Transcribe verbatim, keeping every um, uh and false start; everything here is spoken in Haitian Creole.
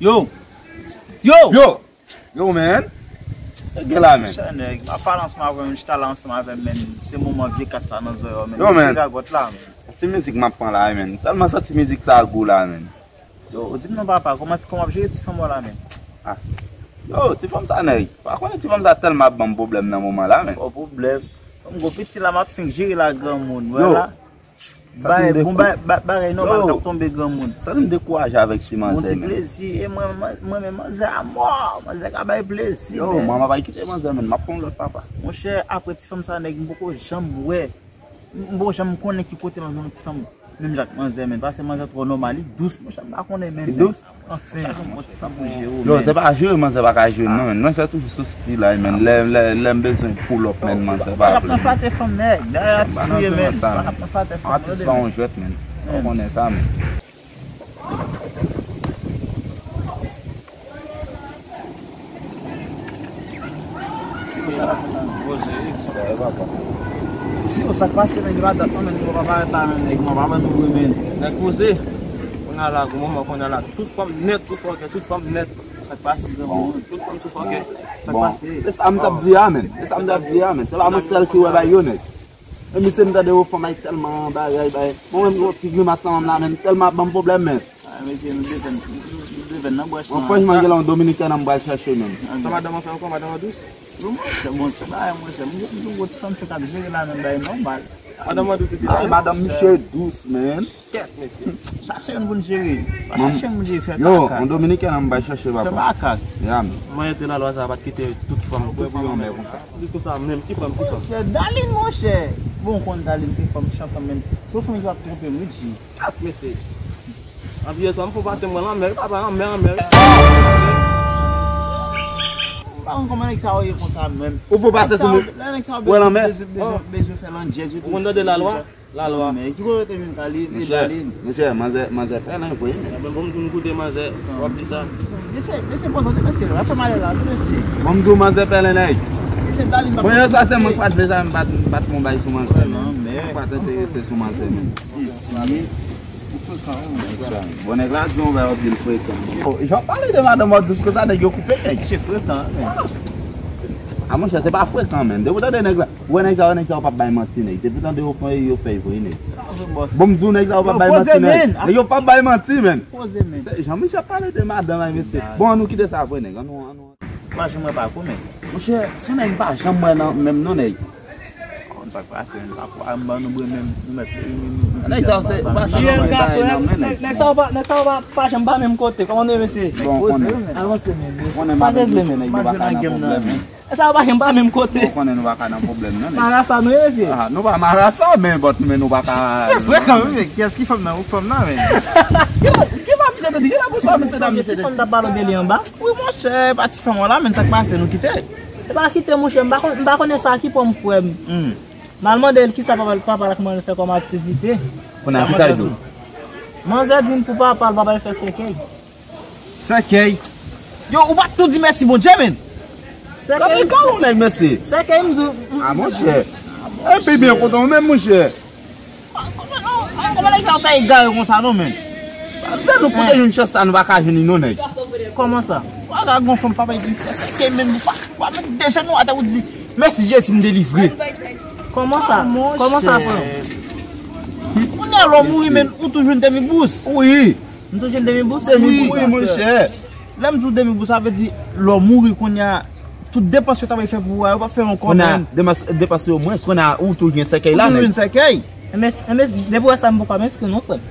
Yo! Yo! Yo! Yo, man! Sa k gen la, man? Chè nèg, m ap pale ansanm avè w, m chita la ansanm avè m, men se moman vye kas la nan zòrèy w, men. Yo, man! Vye gagòt la, men. Ti mizik m ap pran la, man. Tèlman santi mizik sa gou la, man. Yo, ou di m non, papa, kòman, kòman w ap jere ti fanm w la, men? Ah. Yo, ti fanm sa, nèg. Pa konnen ti fanm sa tèlman ap ban m pwoblèm nan moman la, men. Bon pwoblèm. Kòm gwo piti la, m ap fenk jere la, granmoun, wè la. Bagay, bon, bagay nòmal k ap tonbe granmoun. Sa ki m dekouraje avèk ti manzè, men. Bon ti plezi, e mwen, mwen, mwen menm manzè a mò, manzè ka bay plezi, men. Yo, mwen, mwen pa kite manzè, men, m ap pran lòt papa. Monchè, apre ti fanm sa, nèg, m poko janm wè, m poko janm konnen ki kote m ap jwenn yon ti fanm menm jan ak manzè, men, paske manzè twò nòmal, li dous, monchè, m pa konnen menm. Li dous? Anfen, yon ti fanm pou jere w, yo, men. Se pa jere, manzè pa ka jere, non, men. Manzè toujou sou stil la, men. Lè, lè, lè m bezwen pull up, men, manzè pa vle. Pa t ap nan flate fanm, nèg. Dayè atis ou ye, men. Pa t ap nan flate fanm, tande, men. Atis pa yon jwèt, men. Ou konnen sa, men. Yo, sa k pase, nèg, pa dat non, men, nou pa parèt la, men, nèg, mwen pa ban nou vre, men. Nèg poze. Kounye a la, gwo moman, kounye a la, tout fanm nèt sou fòkè, tout fanm nèt. Sa k pase, granmoun? Tout fanm sou fòkè. Sa k pase? Se sa m t ap di a, men. Se sa m t ap di a, men. Se pa mwen sèl ki wè bagay yo, nèg. E misye m tande yo fanm ay tèlman bagay, bagay. Mwen menm, yon ti grimas nan menm la, men, tèlman ap ban m pwoblèm, men. Ah, mesye, nou deven, nou, nou deven nan branch lan. Mwen, franchman, gen yon Dominikèn an m pral chèche, men. Sa madanm an fè ankò, madanm an dous? Bon, monchè, bon, ti bagay, monchè. M, m, m, bon, ti fanm fèk ap jere la, men, bagay nòmal. Madanm an dous, ti bagay. Madanm misye dous, men. Kèt, mesye. Chache youn pou n jere. Pa chache youn pou n jere, fè kaka. Yo, yon Dominikèn an m bay chèche, papa. Fè kaka. Ya, men. Mwen te lalwa sa pa t kite tout fanm, tout fanm anmè konsa. Li konsa menm, ki fanm, ki fanm? Monchè, Darline, monchè. Bon, w konn Darline, se fanm ki ansanm menm. Se yon fanm ki p ap twonpe m, wi, G. Kèt, mesye. Anpi yè swa, m fon pase mwen lanmè, wi, papa, lanmè, lanmè, wi. M pa konn kòman nèg sa yo ye konsa menm. Ou fon pase sou mwen. Lè nèg sa yo bezwen, bezwen, bezwen fè landjèz, yo toujou. Ou konn tande lalwa? Lalwa. Men ki kote w te jwenn Darline? Monchè, manzè, manzè pèlen vre, men. Bon, m koute manzè, w ap di sa. Mesye, mesye, bon, sa te mesye, w ap fè malè la, tou mesye. Bon, m di w manzè pèlen, nèg. Mesye, Darline pa. Bon, yè swa se mwen k pa t bezwen, m pa t, m pa t fè yon bay sou manzè, men. M pa t enterese sou manzè, men. Isi. Bon, nèg la di yon bay w ap di l frekan. Oh, jan w pale de madanm w ap di konsa, nèg yo koupe, nèg. Misye frekan, men. Ah, monchè, se pa frekan, men. Depi w tande nèg la. Ou wè nèg sa yo, nèg sa yo p ap bay manti, nèg. Depi w tande yo fè, yo fè vre, nèg. Bon, m di w, nèg sa yo p ap bay manti, nèg. Nèg yo p ap bay manti, men. Poze, men. Se jan misye ap pale de madanm, ay, mesye. Bon, ann nou kite sa vre, nèg. Ann nou, ann nou. Pa janm wè pa kou, men. Monchè, se nèg m pa janm wè nan menm non, nèg. Konn sa k pase, men. Pa kou, a, m ban nou bre, men. Nou mèt, nou, nou, nou. Nèg sa yo, se, pa janm wè pa nan men, nèg. Nèg sa yo pa, nèg sa yo pa, pa janm pa menm kote. Kòman nou ye, mesye? Bon, konnen. Avanse, men. Konnen m avèk misye, nèg, nou pa ka nan pwoblèm, men. E sa yo pa janm pa menm kote. Ou konnen nou pa ka nan pwoblèm, non, men. Marasa nou ye, mesye. Ah, nou pa marasa, men, but, men nou pa ka. Se frekan, wi, men kiyès ki fanm nan? Ou fanm nan, men. Ki la, ki la, misye te di, ki la pou sa, mesye dam, mesye te di. Fanm t ap pale de li anba. Wi, monchè, pa ti fanm la, men sa k pase, nou kite. Se pa kite, monchè, m pa konn, m pa konnen sa ki pòm frè m. Hmm. M al mande l kisa papa l, papa l ak manman l fè kòm aktivite. Konnen a kisa l di w? Manzè di m pou papa l, papa l fè sèkèy. Sèkèy. Yo, ou pa tou di mèsi Bondye, men. Sèkèy. Gade kò ou nèg, mesye. Sèkèy, m di w, m. Ah, monchè. Epi byen kontan ou menm, monchè. Kòman nèg sa fè egare konsa, non, men? Se nou kote jwenn chans sa, nou pa ka jwenn li, non, nèg. Kòman sa? Ou pa ka gon fanm papa di fè sèkèy, men ou pa, ou pa met de jenou atè, ou di mèsi Jezi, m delivre. Kòman sa? Kòman sa, frè? Kounye a lè w mouri, men ou tou jwenn demi bous. Wi. M tou jwenn demi bous? Demi bous, wi, monchè. Lè m di w demi bous, sa vle di lè w mouri kounye a, tout depans yo ta bay fè pou ou a, yo p ap fè ankò, men. Kounye a, depans, depans yo mwens, kounye a, ou tou jwenn sèkèy la, nèg. Ou tou jwenn sèkèy. Enben, enben, depi w wè sa, m poko ap enskri non, frè m.